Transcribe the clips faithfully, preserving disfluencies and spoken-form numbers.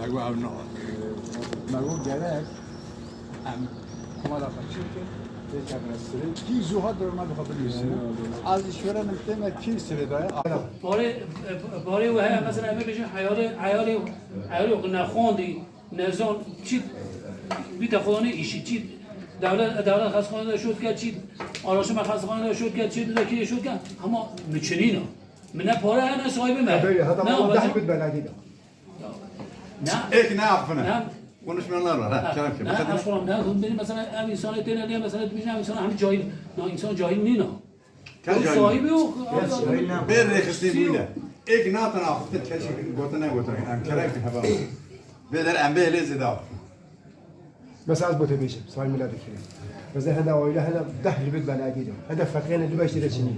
Ego ev ne. Me got gerek em komara xwe çêkin, têkevine sirê. Kî zû hat dor me bi xwe binivîsîne. Ez jî şorenim tême kî sirê daye. Parê, parê we heye, mesela, em ê bêjin eyalê, eyalê, eyalê ku nexwandî, nezan, çî bîte xwedanê îşî, çî dewlet, dewlet xestexanê de şot ke, çî araştırma xestexanê de şot ke, çî didekê şot ke, hema mi çinîna. Min ne pare heye, ne sahibî me. Tabii, hata Ne, Allah bacım. Deh bit belagî de. Ne. Ek ne affına. Ne. Konuşmalar var, ha, Ha, kerem ki. Ne, Bakın. Aslan, ne, hûn bêjin, mesela, ev insanê têne lê, mesela, dibêjin, ev insan hem cahil. Na, insan cahil nîna. Ka O cahil. Sahibi yok. Bê rêxistin bûne. Ek natan axiftin, keçik gotine gotine. Em kerem ki heba. Bê der em bê lê zêde. Mesela ez bo te bêjim, say mila dikirî. Mesela hede aile, hede deh li bit belagî de. Hede feqîyene li beş lira çinî.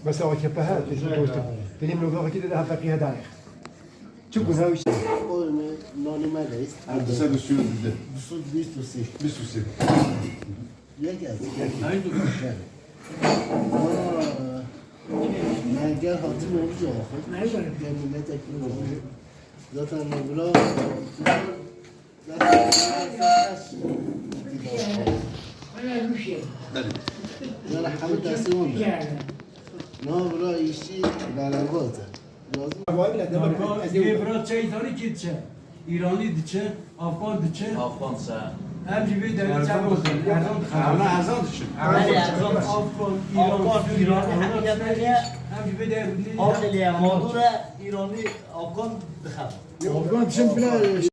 Mesela A K P he, tu ji dostu. Dilim lo vakit de ha feqî hede. Çi guna işte. Oğlum, nani me de ist. Her dise de suyun dide. Bîst û sê. Bîst û sê. Yek ez. Yek. Haydi. Aa, me gel hatî ne olacak? Gel millet ekmeği olacak. Zaten ne bula. Belê. Yala hemî teslim oldu. Na bura işçi beraber. Lazım. Yê bira çey zarî kî diçe? Îranî diçe, Afgan diçe. Afgan se. Em jî vê derê çend diçin? Erzan diçin. Erzan diçin. Afgan, Îran, Sûriye, Afgan, Îran, em jî vê derê. Avleliye mağdure, İranlı, Afgan dixe. Afgan diçin bile.